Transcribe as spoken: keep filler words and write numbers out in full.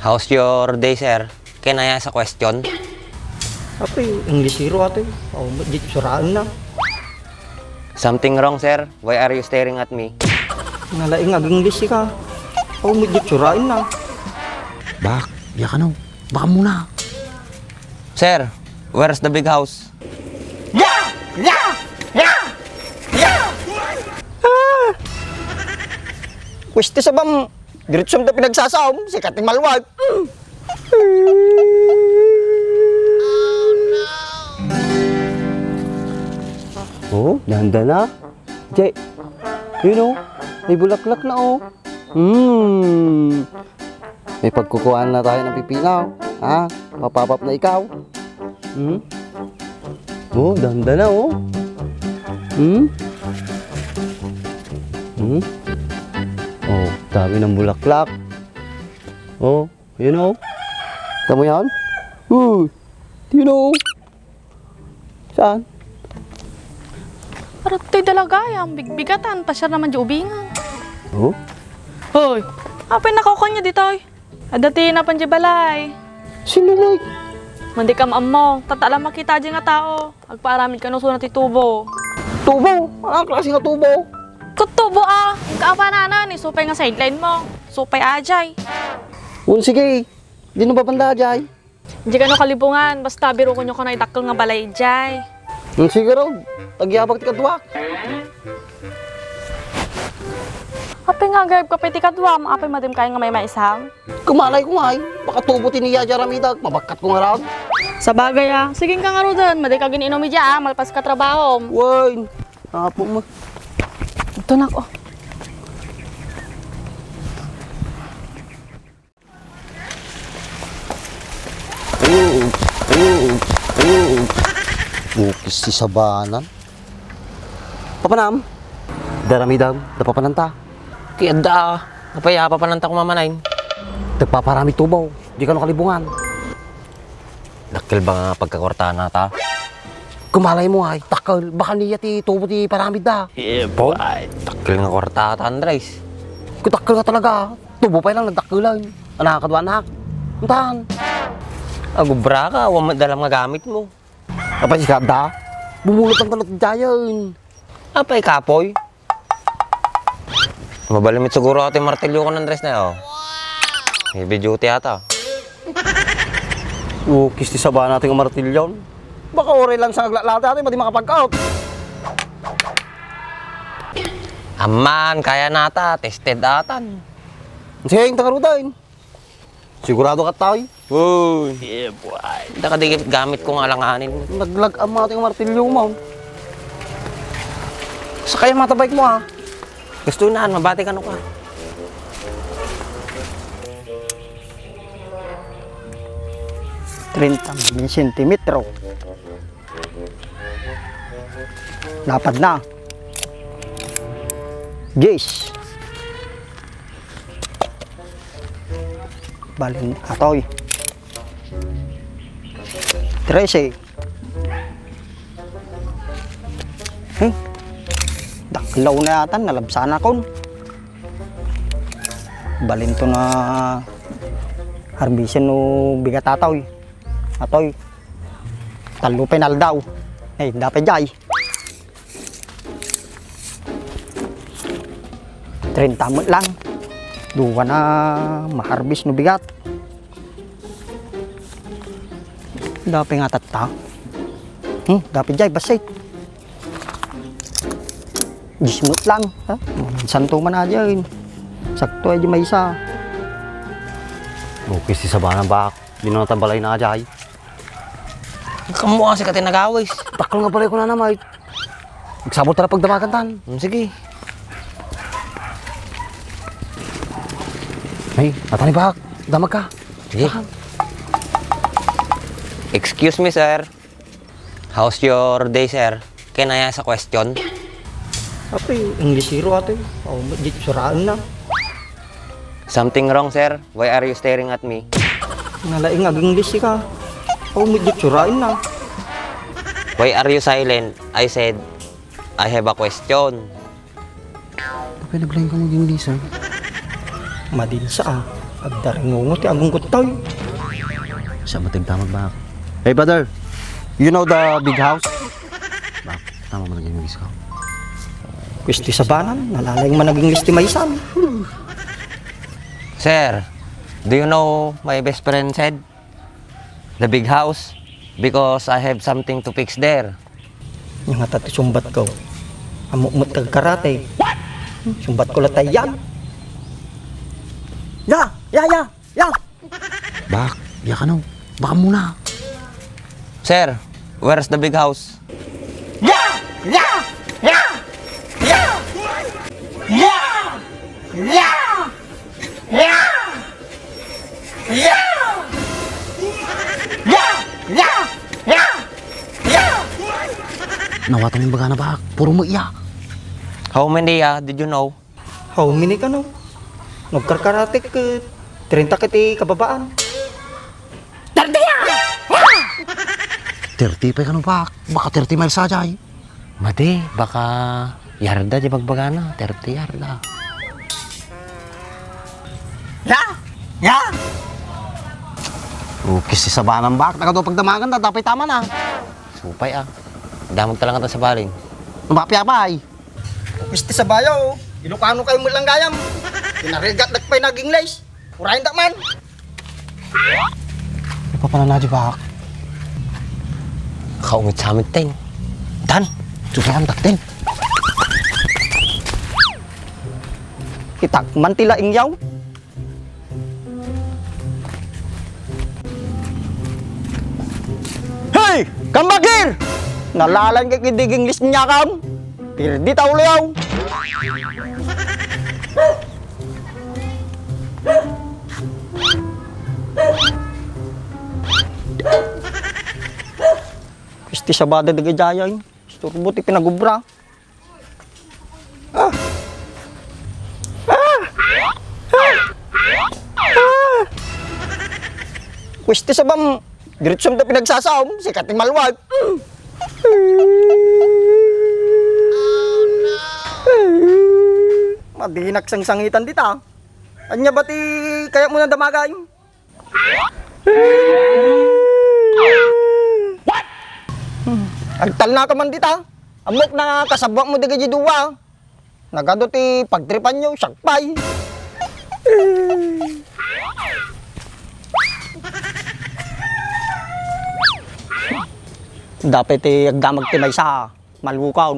How's your day, sir? Can I ask a question? Apay, Inglesero atoy. Aw, met di suraenna. Something wrong, sir? Why are you staring at me? Nalaing ag-English ka. Aw, met di suraenna. Bak, diak kano. Baka muna. Sir, where's the big house? Ya! Ya! Ya! Ya! Ah! Pwes ti sabam, diretsom ta pinagsasaom, sikat ti malwag. Oh, dandana. Jay, yun oh, may bulaklak na oh. Hmm. May pagkukuhaan na tayo ng pipino. Ha? Papapap na ikaw. Hmm? Oh, dandana oh. Hmm? Hmm? Oh, dami ng bulaklak. Oh, yun oh. Tama yan? Uy, yun oh. Saan? Arat toy dalaga, ay, ang bigbigatan, pasiar naman di ubingan. Oh? Hoy, apay nakaukan niya ditoy? Adda ti napan di balay. Sino, Mike? Mandi kam ammo, tata lang makita di nga tao. Agpaaramid kano suna ti tubo. Tubo? Anong klase nga tubo? Ket tubo a, inka a panana, ni supay nga sideline mo. Supay ajay. Un, sige, di no babanda ajay. Di kano kalibungan, basta biro ko nyo kano idakkel nga balay idiay. Hmm, sige raw, agyabak ti kaduak. Apay nga agayab ka pay ti kaduam, apay madim kayo nga may maisam? Kumalay ko ngay, baka tubo ti niya di aramidak, mabakkat ko nga raw. Sabagay a, sige ka nga ruden, madi ka gin-inum idiay a, malpas ka trabahom. Wen, apo mo. Ito na ko. Bukis ti sabanan. Papanam? Daramidam, napapananta. Ti adda, apay a papananta kumamanay? Tagpaparami tubo, di kano kalibungan. Dakkel ba nga pagkakuartana ta? Kumalay mo ay, dakkel, baka niya ti tubo ti paramid da. Yeah, boy. Dakkel nga kuarta ta, Andres. Kung dakkel nga talaga, tubo pay lang nagdakkelan. Anak, kaduanak. Untan. Agubra ka, wa met dalam nga gamit mo. Apay si Kada? Bumulot ang kalot dayon. Apay kapoy? Mabalimit siguro ati martilyo ko, Andres, na, oh. Heavy duty ata. Ukis ti sabana ti nga martilyon. Baka oray lang sa aglaklata ati, madi makapagkaot. Amman, kaya nata, tested atan. Sige, yung tangarutan. Sigurado ka, Tay? Uy. Yeah, boy. Daka di gamit ko nga alanganin. Naglag-am nga ating martilyo mo. Sakay ang mga tabay mo, ha? Gusto na, mabati ka, no, ka? Treinta sentimetro. Lapad na. Diyes. Balin, atoy. Trese. Hmm? Daklaw na yata, nalabsan akon. Balin to na harbisen no bigat atoy. Atoy. Tallo pay naldaw. Eh, dapat jay. Treinta met lang. Dua na maharbis no bigat. Dapat nga tatta. Hmm, dapat jay, basit. Diyes met lang. Ha? Santo man a jay. Sakto ay di maysa. Okay, si Sabana bak. Di na natambalay na jay. Kamu kasi ka tinagawis. Takol nga balay ko na namay. Nagsabot tara pagdamagan tan. Hmm, sige. Ay, atani bak. Damag ka. Sige. Excuse me, sir. How's your day, sir? Can I ask a question? Apay, Inglesero atoy. Aw, met di suraenna. Something wrong, sir? Why are you staring at me? Nalaing ag-English ka. Aw, met di suraenna. Why are you silent? I said, I have a question. Apay, naglaing ka mag-English, ah. Madinsa, ah. Agdaringungo ti agunggot tayo. Siya matagdamag ba? Hey, brother, you know the big house? Bak, tama mo nag-English ka. Kusti sabanan, nalalayng man nag-English ti maysan. Sir, do you know my best friend said? The big house, because I have something to fix there. Nga ta ti sumbat ko. Amok met kag karate. Sumbat ko la tayan. Ya! Ya, ya! Ya! Bak, ya kano. Baka muna. Sir, where's the big house? Ya! Ya! Ya! Ya! Ya! Ya! Ya! Ya! Ya! Ya! Ya! Ya! Nawatan yung bagana, Bak. Puro mo iya. How many, ah, did you know? How many kano? Nagkarkaratek ket treinta ket ti kababaan. Thirty, ah! Thirty pay kano, Bak? Baka thirty miles saja, eh. Madi, baka yarda di bagbagana, thirty yarda. Ya! Ya! Ukis ti sabanan, Bak. Nagadu pagdamagan, tatapay tama na. Supay, ah. Damag talaga ta sa balin. Mapyapay. Ukis ti sabayo, oh. Ilocano kayo mo lang gayam. Pinarigat nagpay nag-English. Urayan da man. Ipapananaji, Bak. Kaungit sa amin, Ten. Dan, subayan, Ten. Kitak man ti laing yaw. Hey! Come back here! Nalalan ka kidi English niya kan? Pirdi ta ulo yaw. Kusti sabada dagay jayay. Isturbo ti pinagubra. Ah! Ah! Ah! Ah! Kusti sabam, diretsom da pinagsasaom, sikat ti malwag. Madinak sangsangitan dita. Anya ba ti kayat mo na damagay? Agtalna ka man dita. Ammok na kasabwat mo dagiti dua. Nagadu ti pagtripan yo, siak pay. Dapay ti agdamag ti maysa, malukaw.